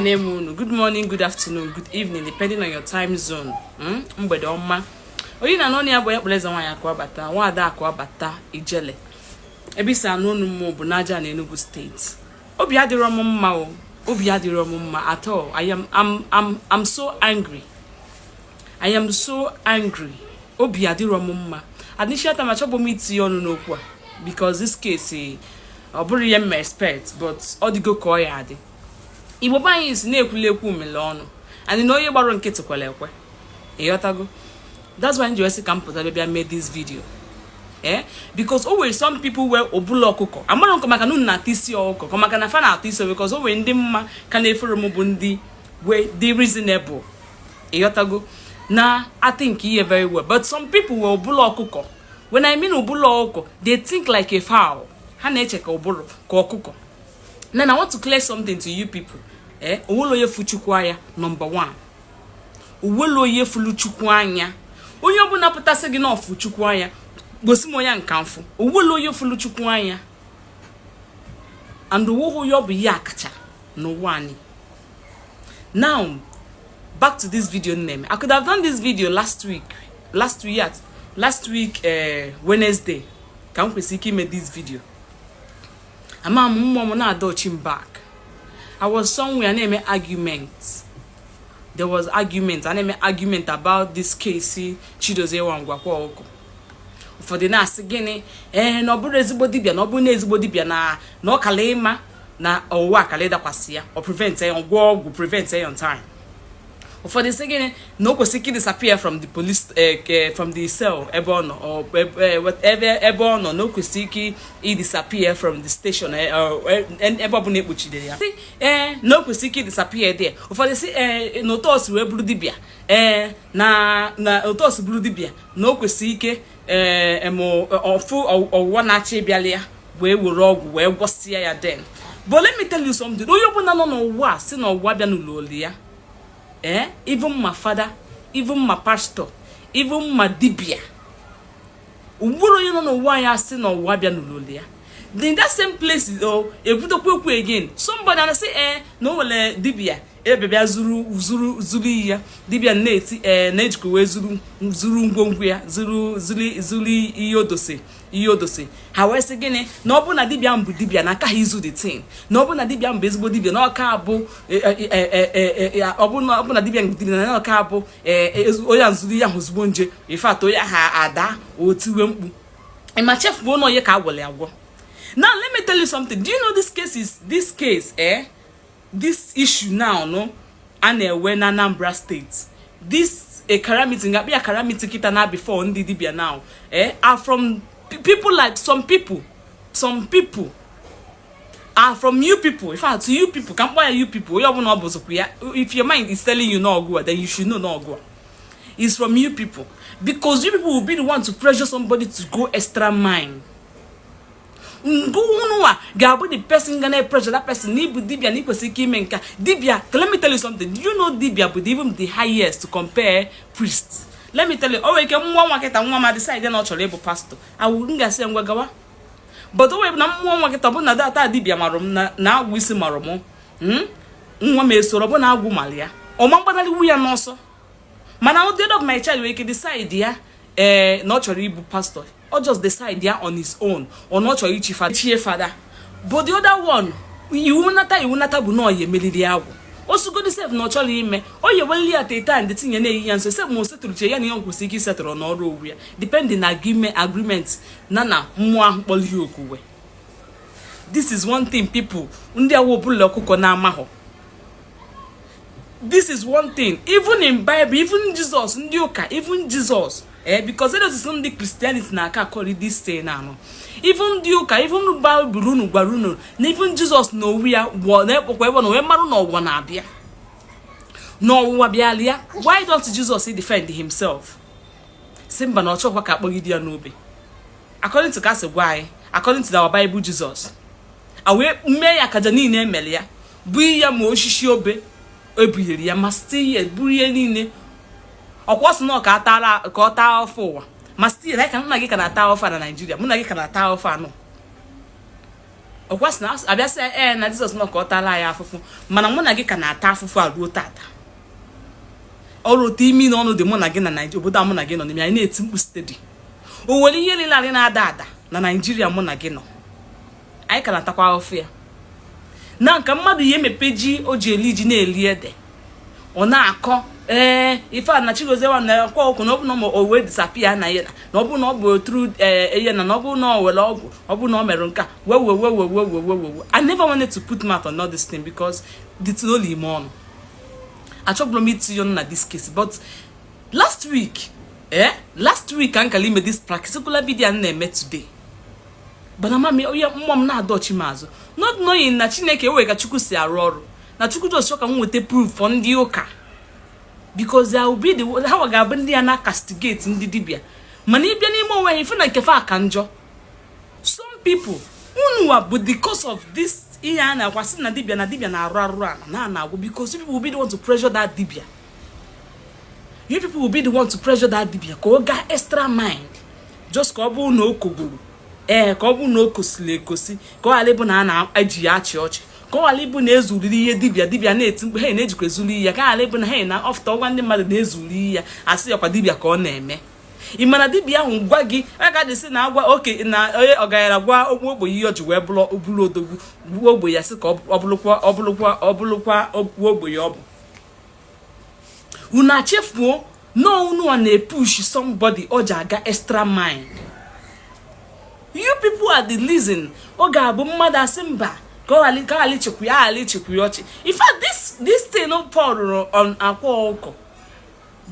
Ekene m unu. Good morning, good afternoon, good evening, depending on your time zone. Mgbede ọma. Onye na anụ ya bụ ya kpọrọ eze nwaanyị Akụabata, nwaada Akụabata Ijele. Ebe isi anụ unu mmụọ bụ n'aja na Enugu Steeti. Obi adịrọ m mma o. Obi adịrọ m mma at all. I am I'm so angry. I am so angry. Obi adịrọ m mma. Initial time, achọbụ m itinye ọnụ n'okwu a because this case, ọ bụrụ ihe m expect, but ọ dịgo ka ọ ya adị. Igbo be anyị si na-ekwuli ekwu mele ọnụ and na onye gbara nkịtị kwere ekwe, ịghọtago? That's why m ji wee sị ka m pụta bịa mee this video, because o nwere some people wee obula ọkụkọ amara nkọ maka na unu na-ata isi ọkụkọ ka maka na fa na-ata isi, because o nwere ndị mma ka na-efere m bụ ndị wee dị reasonable, ịghọtago, na I think ihe very well. But some people wee obula ọkụkọ. When I mean obula ọkụkọ, they think like a fowl. Ha na-eche ka ụbụrụ ka ọkụkọ. Then I want to clear something to you people. Onwere onye fu Chukwu anya. Number one, onwere onye fulu Chukwu anya. Onye ọbụla pụtasị gị na ọfụ Chukwu anya, gosi m onye nka mfụ. Onwere onye fulu Chukwu anya and onweghị onye ọ bụ ya akacha n'ụwa anyị. Now, back to this video name. I could have done this video last week, last week, last week, Wednesday ka m kwesịrị ike ime this video. Ama m mmụọ m na-adọchi m back. I was somewhere na-eme argument. There was argument, a na-eme argument about this case, Chidozie Nwangwakwa ọkụ. Ụfọdụ na-asị gịnị, ee, na ọ bụrụ ezigbo dibịa, na ọ bụrụ na ezigbo dibịa na ọ kala ịma na ọwụwa akala ịdakwasị ya, ọ prevent ya, gwọọ ọgwụ, prevent ya on time. Ụfọdụ sị gịnị, na o kwesịrị ike disappear from the police, from the cell ebe ọ nọ, or ebe ọ nọ, na o kwesịrị ike i disappear from the station, ebe ọbụla ekpochidere ya. Ee, na o kwesịrị ike disappear there. Ụfọdụ sị, ee, na otu o si wee bụrụ dibịa, ee, na otu o si bụrụ dibịa, na o kwesịrị ike, ee, em ọfụ ọwụwa na-achọ ịbịala ya, wee were ọgwụ wee gwọsịa ya then. But let me tell you something. Onye ọbụla nọ n'ụwa a sị na ọwụwa bịa n'ụlọ oli ya, even ma fada, even ma pastor, even ma dibịa, ugboro onye nọ n'ụwa ya sị na ọwụwa bịa n'ụlọ oli ya, in that same place o ebudokwa okwu again. Somebody na say, ee, na o nwere dibịa ebe bịa zuru iyi ya. Dibịa na-eti, ee, na-ejikwa wee zuru ngwongwo ya, zuru ihe odose, ihe odose. Ha wee sị gịnị, na ọ bụ na dibịa mbụ dibịa na aka ha izu the thing, na ọ bụ na dibịa mbụ ezigbo dibịa, na ọka abụ, ọ bụ na dibịa mbụ dibịa na ọka abụ onye a zuru ihe ahụ ozugbo nje ifeatọ onye ha ada otiwe mkpu ma chefuo na onye ka a gwọrọ ya agwọ. Now let me tell you something. Do you know this case is this case, this issue now, no, a na-enwe na Anambra State, this a calamity nga ya calamity kita na before ndị dibia now, are from people like some people are from you people. In fact, you people ka mkpọ ya, you people, onye ọbụla ọ bụzikwa ya, if your mind is telling you n'ọgụ a, then you should know n'ọgụ a is from you people, because you people will be the one to pressure somebody to go extra mile. Ngụnụwa ga-abụ the person ga na-pressure that person na ịbụ dibia, na ikwesịrị ike ime nka dibia. Let me tell you something. Do you know dibia bụ even the highest to compare priest? Let me tell you, o nwere ike nwa nwa kịta, nwa ma decide na ọ chọrọ ịbụ pastor, awụ m ga-asị ya, "Ngwa, gawa." But o nwere na mmụọ nwa kịta bụ na data dibia marụ m na agwụ isi marụ m, nwa m esoro ọ bụ na agwụ mara ya, ọma mgbanarịwu ya n'ọsọ. Mana the of my child nwere ike decide ya, ee, na ọ chọrọ ịbụ pastor. Ọ just decide ya on his own, ọ na ọ chọrọ ichi fada, chie fada. But the other one, iwu nata bụ na ọ ya emeliri agwụ osugodi sef na ọ chọrọ ime, o yeweli ya teta ndị tinye na-eyi ya nso sef, ma o setụrụ ya na ihe ọ kwesịrị ike isetụrụ n'ọrụ owu ya, depending na agreement na mmụọ ahụ kpọrọ ya okuwe. This is one thing people ndị awa ọbụla ọkụkọ na-amahọ. This is one thing. Even in Bible, even Jesus, ndị ụka, even Jesus, because it is ndị Christianity na-aka akọrị this thing na anọ. Even ndị ụka, even Bible unu gwara unu na even Jesus na owu ya na-ekpokwa ebe na wee marụ na ọgwụgwọ na-abịa, na ọnwụnwa bịala ya. Why don't Jesus defend himself, si mba, na ọ chọkwa ka akpọgide ya n'obe, according to ka sị gwa anyị, according to our Bible? Jesus a wee mee ya akaja niile emere ya, bụ ya ma osisi obe ebunyere ya, ma site ya buru ihe niile ọkwa sị na ka ka ọ taa afọ ụwa, ma site ya ka mụ na gị ka na-ata afọ na Naịjirịa, mụ na gị ka na-ata afọ anọ. Ọkwa sị na abịa sị ee na Jizọs nọ ka ọ tara anyị afụfụ, mana mụ na gị ka na-ata afụfụ a ruo tata. Ọrụ otu imi na ọnụ dị mụ na gị na Naịjirịa, obodo a mụ na gị nọ n'ime, anyị na-eti mkpu steady. O nwere ihe niile anyị na-ada ada na Naịjirịa mụ na gị nọ, anyị ka na-atakwa ahụfụ ya. Na nke mmadụ ya emepe ji o ji eli ji na-eli ede, ọ na-akọ ee ife a na Chigozie wa na akwa ọkụ na ọ bụ na o wee disappear na ya, na ọ bụ na ọ bụ tru ee na ọ bụ na ọ were ọgwụ, ọ bụ na ọ mere nke a wee wee wee wee wee wee wee wee. I never wanted to put mouth on all this thing because the thing only ime ọnụ achọbụrụ m itinye ọnụ na this case. But last week ka m kala ime this particular video m na-eme today, but mama onye mmụọ m na-adọchi m azụ, not knowing na Chineke ewe ka Chukwu si arụ ọrụ, na Chukwu just chọ ka m nweta proof for ndị ụka, because they will be the ha ga-abụ ndị ya na castigate ndị dibịa. Mana ịbịa n'ime onwe ha, ife na nke fa ka njọ. Some people, unu bụ the cause of this ihe a na-akwasị na dibịa na dibịa na-arụ arụ ala na na-agwụ, because you people will be the one to pressure that dibịa. You people will be the one to pressure that dibịa ka ọ gaa extra mind, just ka ọ bụrụ na o kogoro ee, ka ọ bụrụ na o kosiri ekosi, ka ọ ghara ịbụ na a na-eji ya achị ọchị, ka ọ ghara ịbụ na ezuriri ihe dibịa. Dibịa na-eti mkpu, ha na-ejikwa ezuru ihe ya, ka ghara ịbụ na ha na ọfụta ọgwa ndị mmadụ na-ezuri ihe ya, asị ya kwa dibịa ka ọ na-eme. Ị mana dibịa ahụ gwa gị aka dị sị na agwa oke na onye ọganyara gwa ogbu ogbenye ihe o ji wee bụrụ odogwu gbuo ogbenye ya, sị ka ọ bụrụkwa ọ bụrụkwa ọ bụrụkwa ogbenye. Ọ bụ unu achefuo na unu a na-epush somebody o ji aga extra mind. You people are the reason ọ ga-abụ mmadụ asị mba, ka ọ ghara ichekwu ya, ghara ichekwu ya ọchị. In fact, this thing Paul rụrụ on akwa ọkụkọ,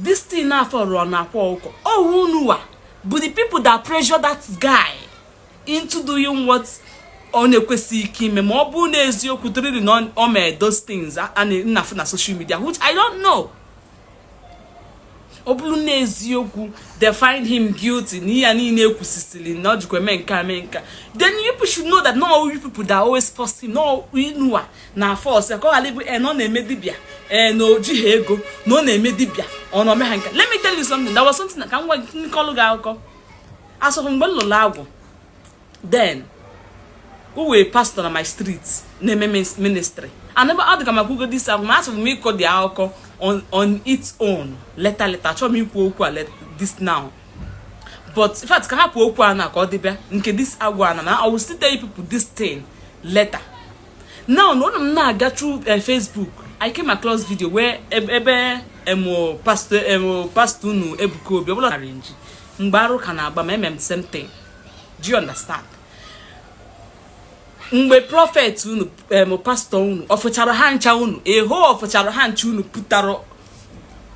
this thing afọ rụrụ on akwa ọkụkọ, oh, unu bụ the people that pressure that guy into doing what ọ na-ekwesịghị ike ime. Ma ọ bụrụ na eziokwu trili na ọ mee those things a na-afụ na social media, which I don't know, ọ bụrụ na eziokwu they find him guilty na ihe niile ekwusisiri na ọ jikwa eme nke a mee nke, then you people should know that no, you people that always force him, no, inua na force ya ka ọ ghara ịbụ na ọ na-eme dibịa, ee, na o jighị ego, na ọ na-eme dibịa, ọ na ome ha nke. Let me tell you something. There was something ka m gwa nkọlụ gị akụkọ asọfụ mgbe m lụrụ agwụ. Then o wee pastor na my street na-eme ministry and ebe ọ dịka maka ugo this ahụ, ma achọrọ m ịkọ dị akụkọ on its own later later. Achọrọ m ikwu okwu a this now, but in fact, ka hapụ okwu a na ka ọ dịbịa nke this agwụ a na I will still tell you people this thing later. Now, na m na-aga through Facebook, I came across video where ebe emo pastor, emo pastor unu Ebuka Obi ọbụla nji mgbe arụ ka na-agba ma eme m same thing. Do you understand? Mgbe prophet unu, pastor unu ọ fụchara ha ncha, unu eho ọ fụchara ha ncha, unu pụtara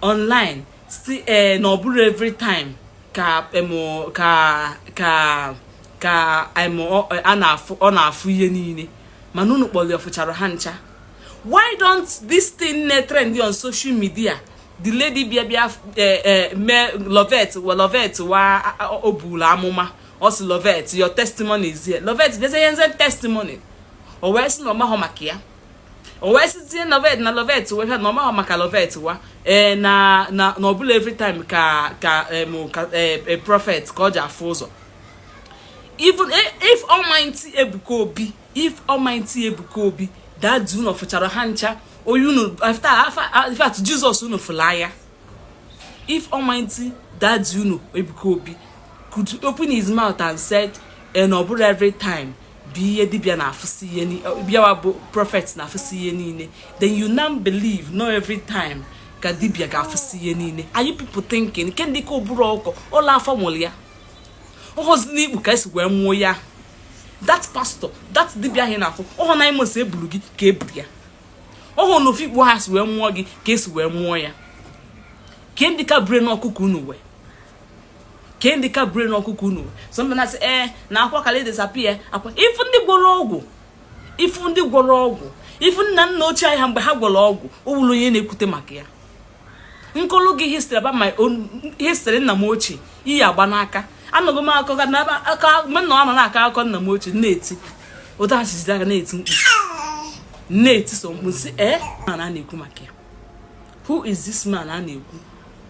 online si ee na ọ bụrụ every time ka ka ka ka a na-afụ, ọ na-afụ ihe niile, mana unu kpọrọ ya fụchara ha ncha. Why don't this thing na trend on social media, the lady bịa bịa mee Lovet wa Lovet wa o buru amụma, ọ sị, "Lovet, your testimony is here." Lovet bịazie ihe nze testimony, o wee sị na ọ mahụ maka ya, o wee sịzie Lovet na Lovet wee na ọ mahụ maka Lovet wa ee na ọ bụla every time ka prophet ka ọ ji afụ ụzọ. Even if Almighty Ebuka Obi, if Almighty Ebuka Obi dadi unu fụchara ha ncha, onye unu after in fact, Jesus unu fụrụ anya, if Almighty daddy unu Ebuka Obi could open his mouth and said na ọ bụrụ every time bụ ihe dibịa na-afụsi ihe, bịawa bụ prophet na-afụsi ihe niile, then you now believe not every time ka dibịa ga-afụsi ihe niile. Are you people thinking nke ndị ka ụbụrụ ọkụ ụlọ afọ mụrụ ya ọhụzi n'ikpu ka esi wee mụọ ya? That pastor, that dibịa ahụ na-afụ ọhụ na imosi eburu gị ka eburu ya, ọhụ na ofu ikpu ha si wee mụọ gị ka esi wee mụọ ya. Ke ndị ka brain ọkụkọ unu wee, ke ndị ka brain ọkụkọ unu wee somebody na-asị ee na akwa kala disappear akwa. Ifu ndị gwọrọ ọgwụ, ifu ndị gwọrọ ọgwụ, ifu nna nna ochie anyị ha mgbe ha gwọrọ ọgwụ, o wuru onye na-ekwute maka ya. Nkọlụ gị history about my own history, nna m ochie iyi agba n'aka anọghị m akọ aka mgbe nna ọ na-akọ akụkọ nna m ochie na-eti ụta achịchị aka na-eti mkpu na-eti so mkpu si ee man a na-ekwu maka ya, who is this man a na-ekwu?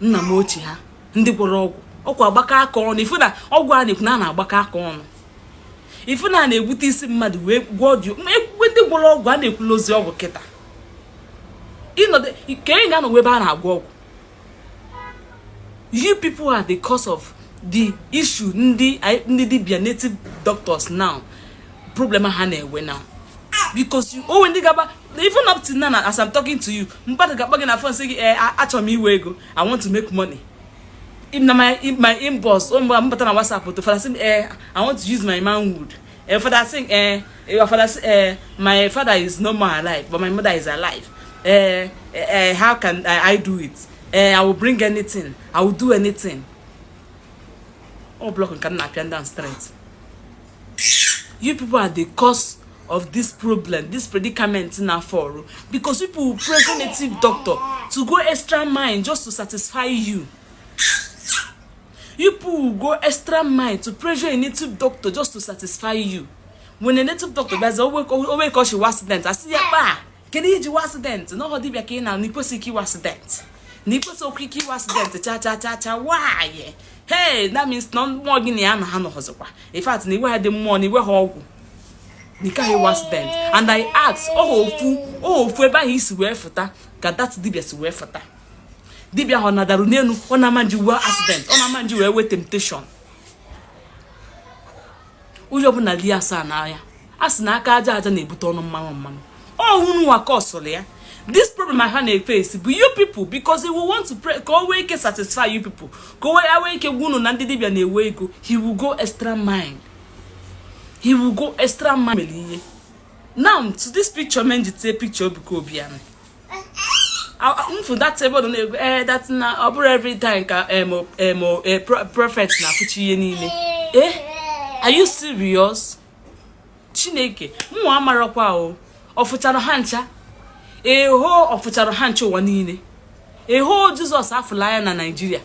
Nna m ochie ha ndị gwọrọ ọgwụ ọkwa agbakọ aka ọnụ, ifu na ọgwụ a na-ekwu na a na-agbakọ aka ọnụ. Ifu na a na-egbute isi mmadụ wee gwọọ dị ekwe. Ndị gwọrọ ọgwụ a na-ekwula ozi ọgwụ kịta. Ịnọdụ ka ị ga-anọ ebe a na-agwọ ọgwụ. You people are the cause of the issue. Ndị dibia, native doctors now, problem ha na-enwe now, because you onwe ndị gaba, even up to now, as I'm talking to you, mmadụ ga-akpọ gị na phone, sị gị, "Ee, achọrọ m iwe ego, I want to make money." Na my inbox o, mgbe m bata na WhatsApp to father sị, "Eh, I want to use my manhood." Eh, father sị, eh, father sị, "Eh, my father is no more alive, but my mother is alive. Eh, eh, how can I do it? Eh, I will bring anything, I will do anything." All block nke m na-apịa down straight. You people are the cause of this problem, this predicament na for, because people will pressure native doctor to go extra mile just to satisfy you. You people will go extra mile to pressure a native doctor just to satisfy you. When a native doctor bịazi owe ka ọ shi accident, asị ya kpaa, kedu ihe ji wa accident? N'ọhọ dibịa ka ị na ikwesị ike iwe accident, na ikwesị okwu ike iwe accident cha cha cha cha. Why? Hey, that means na mmụọ gị na ya na ha nọzikwa. In fact, na iwe ha dị mmụọ, na iwe ha ọgwụ nke ahụ iwe accident. And I ask, ọ ofu ebe ahụ isi wee fụta ka that dibịa si wee fụta? Dibịa ahụ ọ nadarụ n'elu, ọ na-ama nji wee accident, ọ na-ama nji wee wee temptation. Onye ọbụla lie asaa n'anya, a sị na aka aja aja na-ebute ọnụ mmanụ mmanụ. Ọ nwa ka ọ sụrụ ya. This problem ha na-eface bụ you people, because he will want to pray ka o wee ike satisfy you people, ka o wee ike gwa unu na ndị dibịa na-ewe ego. He will go extra mile, he will go extra mile. Mere ihe now to this picture men ji tie picture Ebuka Obi ya mfu that ebe ọ nọ na-egwu, ee, that na ọ bụrụ every time ka em em prophet na-afụchi ihe niile. Eh, are you serious? Chineke mụnwa amarakwa o. Ọ fụchara ha ncha eho, ọ fụchara ha ncha ụwa niile eho. Jizọs afụla ya na Naijiria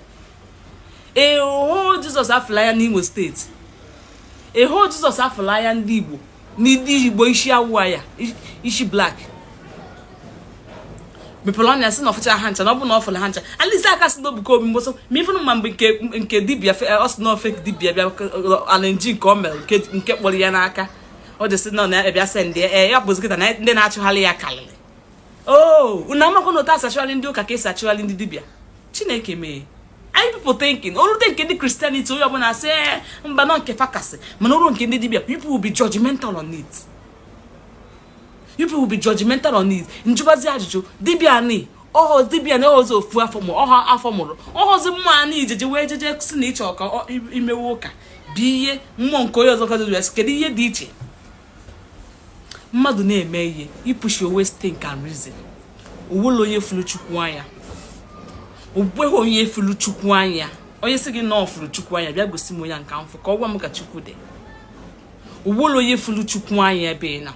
eho, Jizọs afụla ya n'Imo Steeti eho, Jizọs afụla ya ndị Igbo, ndị Igbo isi awụwa ya isi black mepere ọnya, sị na ọfụchara ha ncha, na ọ bụ na ọ fụla ha ncha alisi aka si n'Ebuka Obi mgbọsọ. Ma ifụnụ ma mgbe nke dibịa ọ sị na fake dibịa bịa alenji nke o mere, nke kpọrọ ya n'aka, ọ dị sị na ọ na-ebịa send ya. Ee, ya bụzi kịta na ndị na-achụgharị ya karịrị o. Unu amakwa na otu asachụgharị ndị ụka ka esi achụgharị ndị dibịa. Chineke mee anyị people thinking orute nke ndị Christianity, onye ọbụla asị, "Ee, mba nọ nke fakasị." Mana oru nke ndị dibịa, people will be judgmental on it, people will be judgmental on it. Njụbazi ajụjụ, dibịa ani ọhọ, dibịa na ọhọzi ofu afọ mụrụ ọha afọ mụrụ ọhọzi mmụọ ani ijeje wee jeje si na ịchọ ka imewe ụka bụ ihe mmụọ nke onye ọzọ kadozi wee. Kedu ihe dị iche? Mmadụ na-eme ihe, ipush always think and reason. Owolo onye furu Chukwu anya, ogweghị onye furu Chukwu anya. Onye sị gị na ọ furu Chukwu anya, bịa gosi m onye nka mfụ ka ọ gwa m ka Chukwu dị. Owolo onye furu Chukwu anya ebe ị na.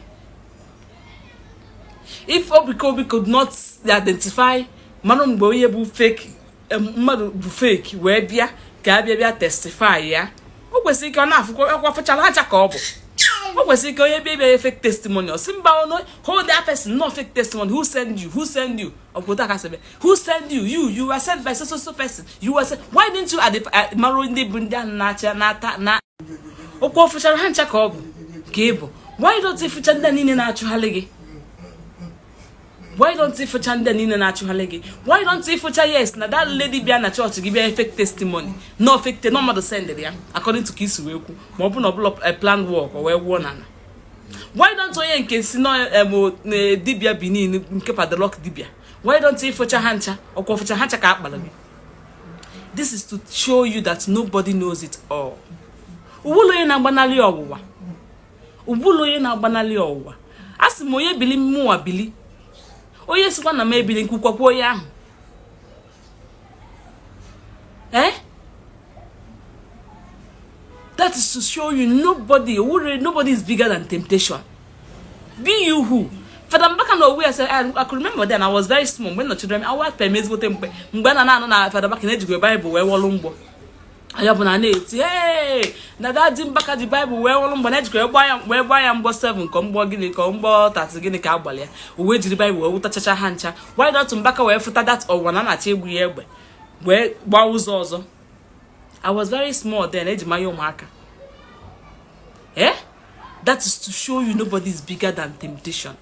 If Ebuka Obi could not identify, mara mgbe onye bụ fake, mmadụ bụ fake wee bịa ka abịa bịa testify ya, o kwesịrị ike ọ na-afụkwa akwa fụchara aja ka ọ bụ. O kwesịrị ike onye bịa bịa fake testimony, ọ sị mba, ono hold that person, no fake testimony. Who send you? Who send you? Ọpụta aka sị, "Who send you? You were sent by so so so person. You were sent. Why didn't you identify?" Mara ndị bụ ndị ahụ na-acha na-ata na okwu. Ọ fụchara ha ncha ka ọ bụ ka ị bụ. Why don't you fụcha ndị a niile na-achụgharị gị? Why don't you fụcha ndị a niile na-achụgharị gị? Why don't you fụcha, yes, na that lady bịa na chọọchị gị bịa fake testimony, no fake, no mmadụ sendịrị ya according to ka isi wee kwu, ma ọ bụ na ọ bụla a planned work o wee wuo n'ala? Why don't onye nke si na dibịa Benin, nke padlock dibịa, why don't you fụcha ha ncha? Ọkwa fụcha ha ncha ka akpara gị. This is to show you that nobody knows it all. Ụbụla onye na-agbanarị ọwụwa, ụbụla onye na-agbanarị ọwụwa, a sị m onye bili mmụọ bili, onye sikwa na m ebili nkwukwakwa onye ahụ. Eh, that is to show you nobody nobody is bigger than temptation. Be you who Fada Mbaka na owu ya sị, I could remember then I was very small, mgbe nọ children awa pem ezigbote mgbe mgbe na na-anụ na Fada Mbaka na-ejikwa Baịbụl wee wọlụ mgbọ. Anya bụ na na-eti, "Hey, na daddy Mbaka ji Baịbụl wee wọlụ mgbọ," na-ejikwa wee gbaa ya mgbọ 7 ka mgbọ gịnị, ka mgbọ 30 gịnị ka agbalị ya o wee jiri Baịbụl wee wụtachacha ha ncha. Why not Mbaka wee fụta that ọwụwa na na-achọ egbu ya egbe wee gbaa ụzọ ọzọ? I was very small then, eji manya ụmụaka. Eh, That is to show you nobody is bigger than temptation,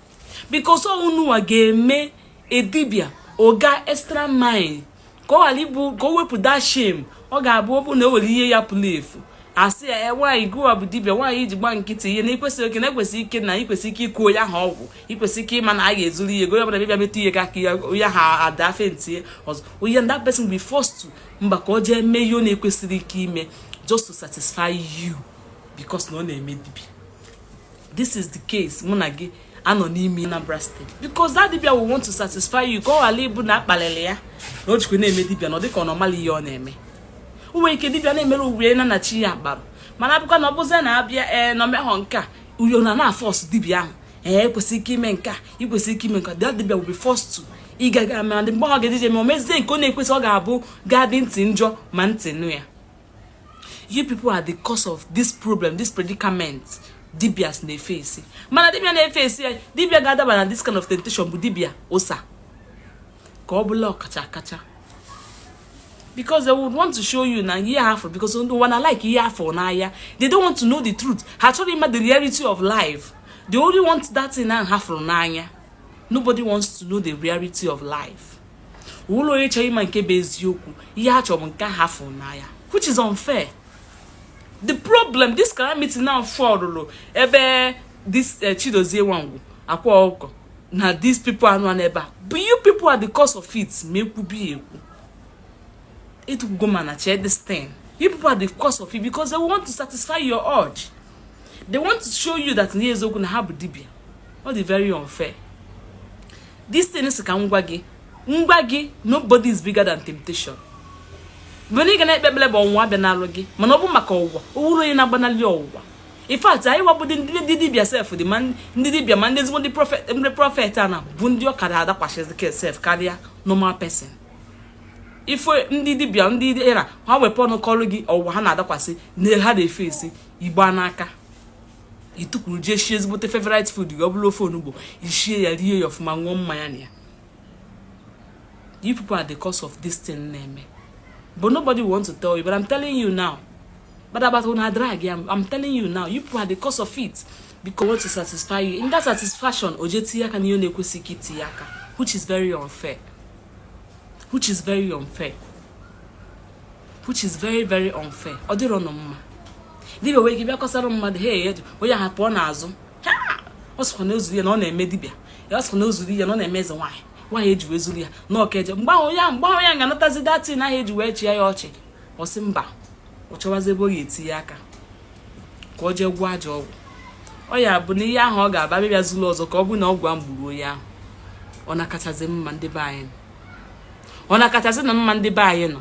because ununwa ga-eme edibia oga extra mile ka ọ ghara ịbụ ka o wepụ that shame. Ọ ga-abụ ọ bụ na o were ihe ya pụrụ efu, asị ya, nwaanyị gụwa bụ dibịa, nwaanyị iji gba nkịtị, ihe na ikwesịrị oke na ekwesị ike na ikwesị ike ịkụ onye ahụ ọgwụ, ikwesị ike ịma na a ga-ezuru ihe ego onye ọbụla bịa metụ ihe gị aka, onye ahụ ada faintie ọzọ. Onye, that person will be forced to mba ka ọ jee mee ihe ọ na-ekwesịrị ike ime just to satisfy you, because na ọ na-eme dibịa. This is the case mụ na gị anọ n'ime Anambra State, because that dibia will want to satisfy you ka ọ ghara ịbụ na akpalịrị ya na o jikwa na-eme dibia, na ọ dịka ọ normal ihe ọ na-eme. O nwere ike dibia na-emere uwe na na chi ya akparụ, mana abụkwa na ọ bụzie na-abịa ee na omehọ nke a, uyo na na-aforce dibia ahụ, ee, ekwesịrị ike ime nke a, ikwesịrị ike ime nke a. That dibia will be forced to ịgaga ma mgbe ọ ga-ejeje ma o mezie nke ọ na-ekwesị, ọ ga-abụ ga-adị ntị njọ ma ntị nụ ya. You people are the cause of this problem, this predicament dibias na-efe esi. Mana dibia na-efe esi ya, dibia ga-adaba na this kind of temptation bụ dibia ụsa ka ọ bụla ọkacha akacha, because they would want to show you na ihe afọ, because ụwa na like ihe afọ n'ahịa. They don't want to know the truth. Ha chọrọ ịma the reality of life. They only want that thing ahụ ha fụrụ n'anya. Nobody wants to know the reality of life. Ụlọ onye chọrọ ịma nke bụ eziokwu. Ihe ha chọrọ bụ nke ha fụrụ n'anya, which is unfair. The problem, this calamity now fọrụrụ ebe this Chidozie Nwangwu, Akwa Ọkụkọ na these people anụ n'ebe a bụ you people are the cause of it. Ma ekwubi ekwu etukwugo, mana chee this thing, you people are the cause of it, because they want to satisfy your urge. They want to show you that na eziokwu na ha bụ dibia. Ọ dị very unfair. This thing is ka m gwa gị, ngwa gị, nobody is bigger than temptation. Mgbe na ị ga na-ekpe ekpere bụ ọnwụnwa abịa n'alụ gị, mana ọ bụ maka ọwụwa owuru onye na-agbanali ọwụwa. In fact, anyị wabụdị ndị dibịa sef dị, ma ndị dibịa ma ndị ezigbo ndị prophet, ndị prophet a na bụ ndị ọkara adakwasịzi sef karịa normal person. Ife ndị dibịa, ndị era ha wepụ ọnụ kọrụ gị ọwụwa ha na-adakwasị na ha na-efe esi igba n'aka. Itukwuru jee shie ezigbote favorite food gị, ọ bụrụ ofe onugbo, ishie ya, rie ya ọfụma, ṅụọ mmanya na ya. You people are the cause of this thing na-eme, but nobody want to tell you, but I'm telling you now. But about una drag ya, I'm telling you now, you people are the cause of it, because want to satisfy you. In that satisfaction, o jee tinye aka n'ihe ọ na-ekwesịghị itinye aka, which is very unfair, which is very unfair, which is very very unfair. Ọ dịrọ nụ mma. Dibịa nwere ike bịa kọsara mmadụ, hey, onye ahụ pụọ n'azụ ha, ọ sịkwa na ozuru ya na ọ na-eme dibịa ya, ọ sịkwa na ozuru ya na ọ na-eme eze nwaanyị, nwaanyị eji wee zuru ya na ọka eje. Mgbe ahụ onye ahụ, mgbe ahụ ya ga-anatazi datin ahụ eji wee chịa ya ọchị, ọ sị mba, ọ chọwazi ebe ọ ga-etinye aka ka ọ jee gwụọ ajọ ọgwụ. Ọ ya bụ na ihe ahụ ọ ga-aba bịa zuru ọzọ, ka ọ bụ na ọgwụ ahụ gburu onye ahụ. Ọ na-akachasị mma ndị be anyị nọ, ọ na-akachasị na mma ndị be anyị nọ,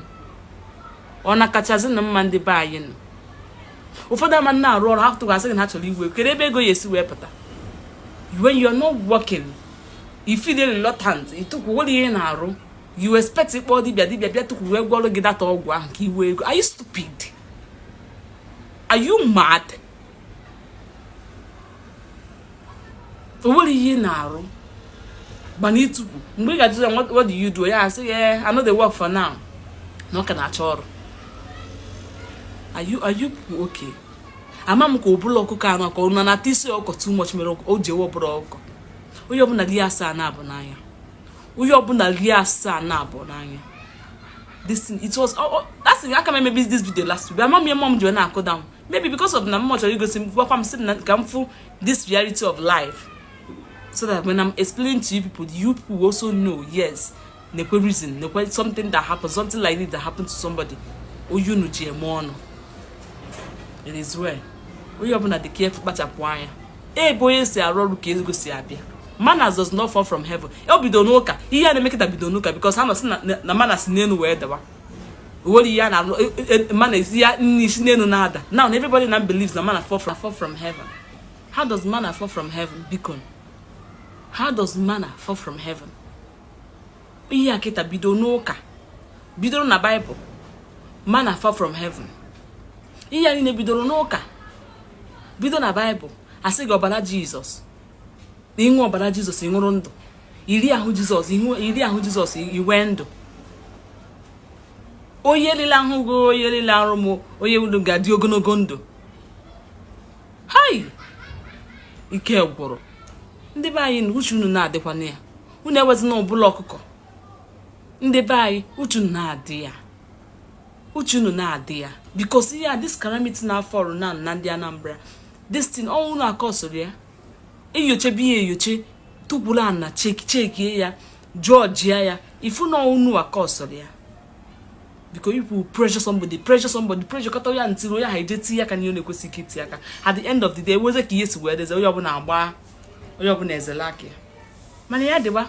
ọ na-akachasị na mma ndị be anyị nọ. Ụfọdụ ama na-arụ ọrụ, ha tụgasị gị na ha chọrọ iwe. Kedu ebe ego ya esi wee pụta when you are not working? You feel reluctant ịtụkwu nwere ihe ị na-arụ, you expect ịkpọ dibịa, dibịa bịa tụkwu wee gwọrọ gị data ọgwụ ahụ ka iwe ego. Are you stupid? Are you mad? O nwere ihe ị na-arụ mana ịtụkwu mgbe ị ga-ajụ ya, "What do you do?" Ya asị ya, "I no dey work for now," na ọ ka na-achọ ọrụ. Are you okay? Ama m ka ọbụla ọkụkọ anọ ka ọ nọ na-ata isi ọkụkọ too much mere o ji ewe ọbụla ọkụkọ. Onye ọbụla rie asaa na-abụ n'anya, onye ọbụla rie asaa na-abụ n'anya. This thing, it was, oh, oh, that's the aka m emebi this video last week. Ama m ihe mmụọ m ji wee na-akụ down. Maybe because of na mmụọ chọrọ igosi m, gwakwa m sị na ka m fụ this reality of life, so that when I'm explaining to you people, you people will also know, yes, nekwe reason, nekwe something that happened, something like this that happened to somebody. Onye unu ji eme ọnụ. It is well. Onye ọbụla dị careful, kpachapụ anya ebe onye si arụ ọrụ ka ego si abịa. Manners does not fall from heaven. O bido n'ụka. Ihe a na-emekịta bido n'ụka, because ha nọ sị na mana si n'elu wee dawa. Onwere ihe a na-arụ mana esi ya nri si n'elu na-ada. Now everybody now believes na manna fall from heaven. How does manna fall from heaven? Biko, how does manna fall from heaven? Ihe a kịta bido n'ụka, bidoro na Bible. Manna fall from heaven, ihe a niile bidoro n'ụka, bido na Bible. Asị gị ọbara Jizọs, na ịṅụ ọbara Jizọs, ịṅụrụ ndụ, iri ahụ Jizọs, iri ahụ Jizọs, iwe ndụ. Onye lile ahụ gị, onye lile arụ m, onye ndụ ga-adị ogologo ndụ. Hai, Ike gwụrụ ndị be anyị na uche unu na-adịkwana ya. Unu ewezina ọbụla ọkụkọ. Ndị be anyị, uche unu na-adị ya, uche unu na-adị ya, because ihe a, this calamity na-afọrụ na ndị Anambra, this thing ọnwụ unu akọsoro ya. Enyochebe ya, enyoche tukwuru ana, chekie ya, jọjia ya, ifu na unu akọsoro ya, because you pressure somebody, pressure somebody, pressure kọta ya ntiri onye ahụ eje tinye aka n'ihe ọ na-ekwesị ike itinye aka. At the end of the day, eweze ka ihe si wee deze, onye ọbụla agba, onye ọbụla ezele aka ya. Mana ya dịba,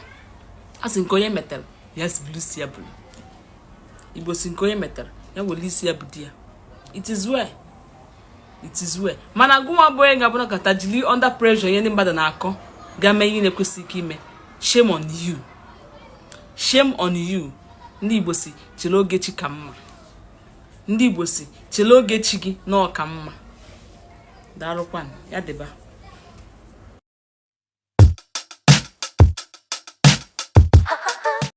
a sị nke onye metere ya si bulu isi ya bulu. Igbo si nke onye metere ya were isi ya bụ di ya. It is well, it is well. Mana gụnwa bụ onye ga-abụ kata jiri under pressure, ihe ndị mmadụ na-akọ, ga mee ihe na-ekwesị ike ime, shame on you, shame on you. Ndị Igbo si chere oge chi ka mma. Ndị Igbo si chere oge chi gị na ọ ka mma. Daalụkwanụ, ya dịba.